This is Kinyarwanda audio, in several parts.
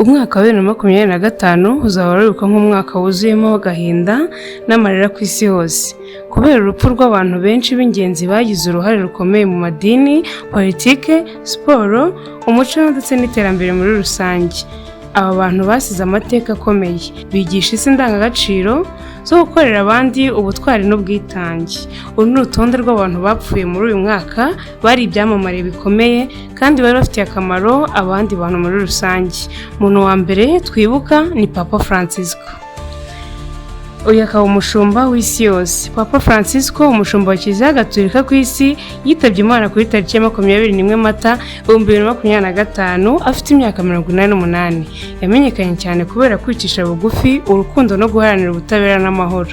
Umwaka wa 2025 uzahora wibukwa nk'umwaka wuzuyemo agahinda n'amarira ku isi hose, kubera urupfu rw'abantu benshi b'ingenzi bagize uruhare rukomeye mu madini, politike, siporo, umuco ndetse n'iterambere muri rusange. Aba bantu basize amateka akomeye, bigisha isi indangagaciro zo gukorera abandi, ubutwari n'ubwitange. Uru ni urutonde rw'abantu bapfuye muri uyu mwaka, bari ibyamamare bikomeye kandi bari bafitiye akamaro abandi bantu muri rusange. Umuntu wa mbere twibuka ni Papa Francisco, uyu akaba umushumba w'isi yose. Papa Francisco, umushumba wa Kiliziya Gatolika ku isi, yitabye Imana kuri tariki ya 21 Mata 2025, afite imyaka 88. Yamenyekanye cyane kubera kwicisha bugufi, urukundo no guharanira ubutabera n'amahoro.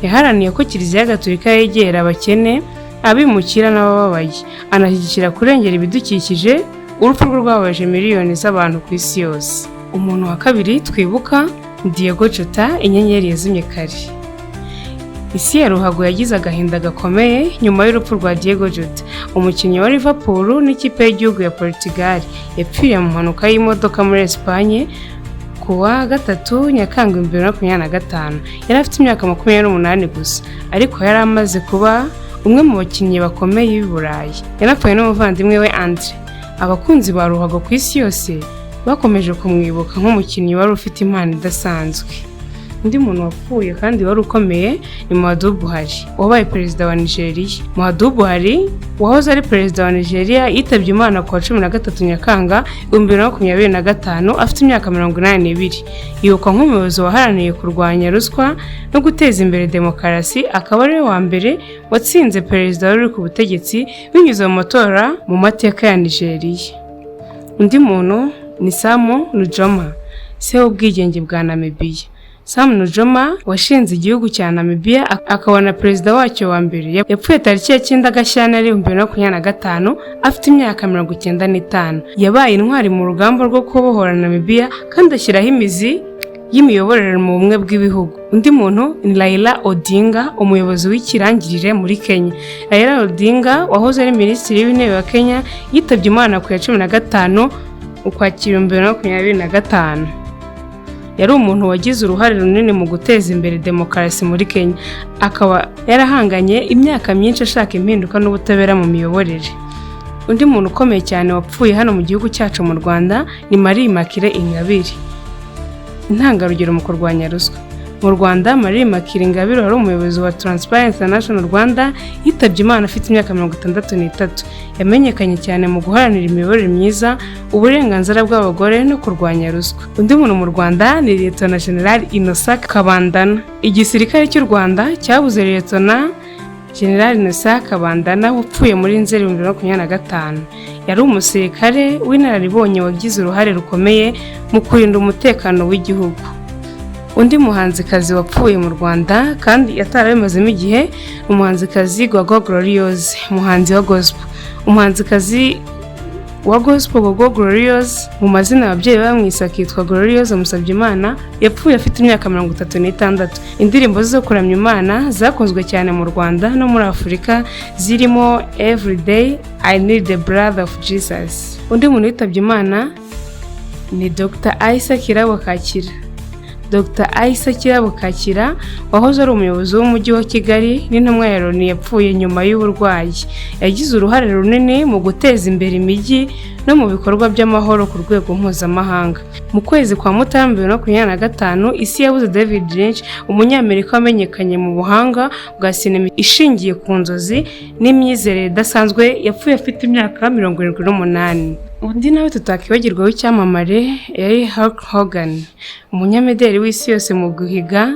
Yaharaniye ko Kiliziya Gatolika yegera abakene, abimukira n'abababaye, anashyigikira kurengera ibidukikije. Urupfu rwe rwababaje miliyoni z'abantu ku isi yose. Umuntu wa kabiri twibuka ni Diogo Jota, inyenyeri yazimye kare. Isi ya ruhago yagize agahinda gakomeye nyuma y'urupfu rwa Diogo Jota, umukinnyi wa Liverpool n'ikipe y'igihugu ya Portugal. Yapfiriye mu mpanuka y'imodoka muri Espagne ku wa gatatu, Nyakanga 2025. Yari afite imyaka 28 gusa, ariko yari amaze kuba umwe mu bakinnyi bakomeye b'i Burayi. Yanapfuye n'umuvandimwe we Andre. Abakunzi ba ruhago ku isi yose bakomeje kumwibuka nk'umukinnyi wari ufite impano idasanzwe. Undi muntu wapfuye kandi wari ukomeye ni Muhammadu Buhari, wabaye perezida wa Nigeria. Muhammadu Buhari, wahoze ari perezida wa Nigeria, yitabye Imana ku wa 13 Nyakanga 2025, afite imyaka 82. Yibukwa nk'umuyobozi waharaniye kurwanya ruswa no guteza imbere demokarasi, akaba ariwe wa mbere watsinze perezida wari uri ku butegetsi binyuze mu matora mu mateka ya Nigeria. Undi muntu ni Sam Nujoma, se w'ubwigenge bwa Namibia. Sam Nujoma, washinze igihugu cya Namibia akaba na perezida wacyo wa mbere, yapfuye tariki ya 9 Gashyantare 2025, afite imyaka 95. Yabaye intwari mu rugamba rwo kubohora Namibia kandi ashyiraho imizi y'imiyoborere mu bumwe bw'ibihugu. Undi muntu ni Raila Odinga, umuyobozi w'ikirangirire muri Kenya. Raila Odinga, wahoze ari minisitiri w'intebe wa Kenya, yitabye Imana ku ya 15 Ukwakira 2025. Yari umuntu wagize uruhare runini mu guteza imbere demokarasi muri Kenya, akaba yarahanganye imyaka myinshi ashaka impinduka n'ubutabera mu miyoborere. Undi muntu ukomeye cyane wapfuye hano mu gihugu cyacu mu Rwanda ni Marie Immaculée Ingabire, intangarugero mu kurwanya ruswa mu Rwanda. Marie Immaculée Ingabire, wari umuyobozi wa Transparency International Rwanda, yitabye Imana afite imyaka 63. Yamenyekanye cyane mu guharanira imiyoborere myiza, uburenganzira bw'abagore no kurwanya ruswa. Undi muntu mu Rwanda ni Liyetona General Innocent Kabandana. Igisirikare cy'u Rwanda cyabuze Liyetona General Innocent Kabandana, wapfuye muri Nzeri 2025. Yari umusirikare w'inararibonye wagize uruhare rukomeye mu kurinda umutekano w'igihugu. Undi muhanzikazi wapfuye mu Rwanda kandi atarabimazemo igihe ni umuhanzikazi Gogo Gloriose, umuhanzi wa gospel. Umuhanzikazi wa gospel Gogo Gloriose, mu mazina ababyeyi bamwise akitwa Gloriose Musabyimana, yapfuye afite imyaka 36. Indirimbo ze zo kuramya Imana zakunzwe cyane mu Rwanda no muri Afurika, zirimo "Everyday I Need the Blood of Jesus". Undi muntu witabye Imana ni Dr Aisa Kirabo Kakira. Dr Aisa Kirabo Kakira, wahoze ari umuyobozi w'umujyi wa Kigali n'intumwa ya Loni, yapfuye nyuma y'uburwayi. Yagize uruhare runini mu guteza imbere imijyi no mu bikorwa by'amahoro ku rwego mpuzamahanga. Mu kwezi kwa Mutarama 2025, isi yabuze David Lynch, umunyamerika wamenyekanye mu buhanga bwa sinema ishingiye ku nzozi n'imyizerere idasanzwe. Yapfuye afite imyaka 78. Undi nawe tutakibagirwa w'icyamamare yari Hulk Hogan, umunyamideli w'isi yose mu guhiga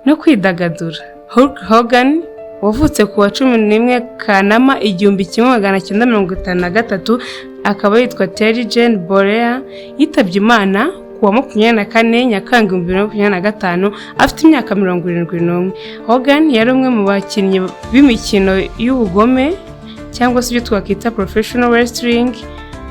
no kwidagadura. Hulk Hogan, wavutse ku wa 11 Kanama 1953, akaba yitwa Terry Gene Bollea, yitabye Imana ku wa 24 Nyakanga 2025, afite imyaka 71. Hogan yari umwe mu bakinnyi b'imikino y'ubugome, cyangwa se ibyo twakwita professional wrestling,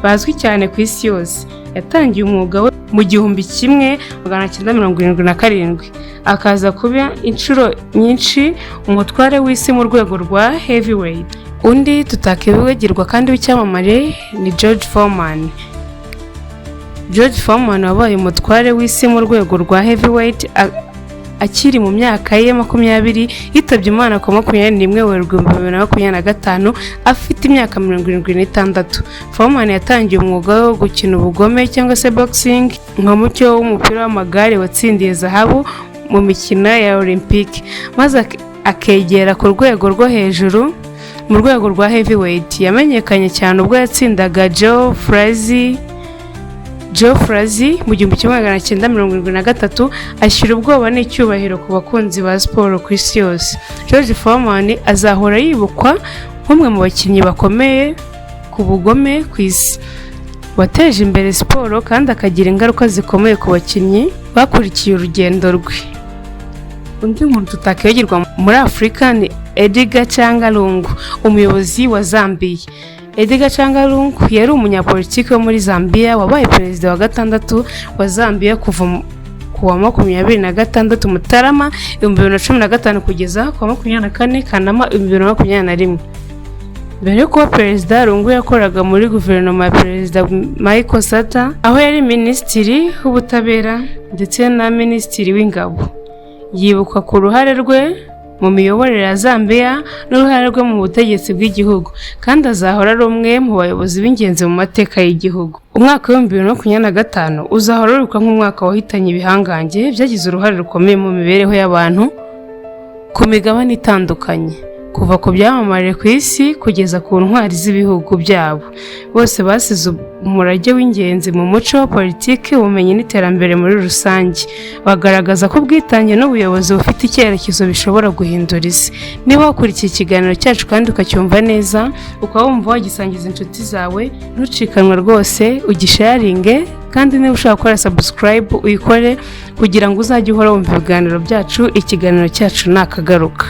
bazwi cyane ku isi yose. Yatangiye umwuga we mu 1977, akaza kuba inshuro nyinshi umutware w'isi mu rwego rwa heavyweight. Undi tutakibagirwa kandi w'icyamamare ni George Foreman. George Foreman wabaye umutware w'isi mu rwego rwa heavyweight akiri mu myaka ye 20, yitabye Imana ku wa 21 Werurwe 2025 afite imyaka 76. Foreman yatangiye umwuga wo gukina ubugome cyangwa se boxing nka mucyo w'umupira w'amagare watsindiye zahabu mu mikino ya Olympique, maze akegera ku rwego rwo hejuru mu rwego rwa heavyweight. Yamenyekanye cyane ubwo yatsindaga Joe Frazier mu 1973, ashyira ubwoba n'icyubahiro ku bakunzi ba siporo ku isi yose. George Foreman azahora yibukwa nk'umwe mu bakinnyi bakomeye ku bugome ku isi, wateje imbere siporo kandi akagira ingaruka zikomeye ku bakinnyi bakurikiye urugendo rwe. Undi muntu tutakwibagirwa muri Afurika ni Edgar Chagwa Lungu, umuyobozi wa Zambia. Edgar Chagwa Lungu yari umunyapolitiki wo muri Zambia wabaye perezida wa gatandatu wa Zambia kuva ku wa 26 Mutarama 2015 kugeza ku wa 24 Kanama 2021. Mbere yo kuba perezida, Lungu yakoraga muri guverinoma ya Perezida Michael Sata, aho yari minisitiri w'ubutabera ndetse na minisitiri w'ingabo. Yibukwa ku ruhare rwe mu miyoborere ya Zambia n'uruhare rwe mu butegetsi bw'igihugu, kandi azahora ari umwe mu bayobozi b'ingenzi mu mateka y'igihugu. Umwaka wa 2025 uzahora wibukwa nk'umwaka wahitanye ibihangange byagize uruhare rukomeye mu mibereho y'abantu ku migabane itandukanye, kuva ku byamamare ku isi kugeza ku ntwari z'ibihugu byabo. Bose basize umurage w'ingenzi mu muco, politiki, ubumenyi n'iterambere muri rusange, bagaragaza ko ubwitange n'ubuyobozi bufite icyerekezo bishobora guhindura isi. Niba wakurikiye ikiganiro cyacu kandi ukacyumva neza, ukaba wumva wagisangiza inshuti zawe, ntucikanwe rwose, ugisharinge. Kandi niba ushaka gukora subscribe, uyikore kugira ngo uzajye uhora wumva ibiganiro byacu. Ikiganiro cyacu ni akagaruka.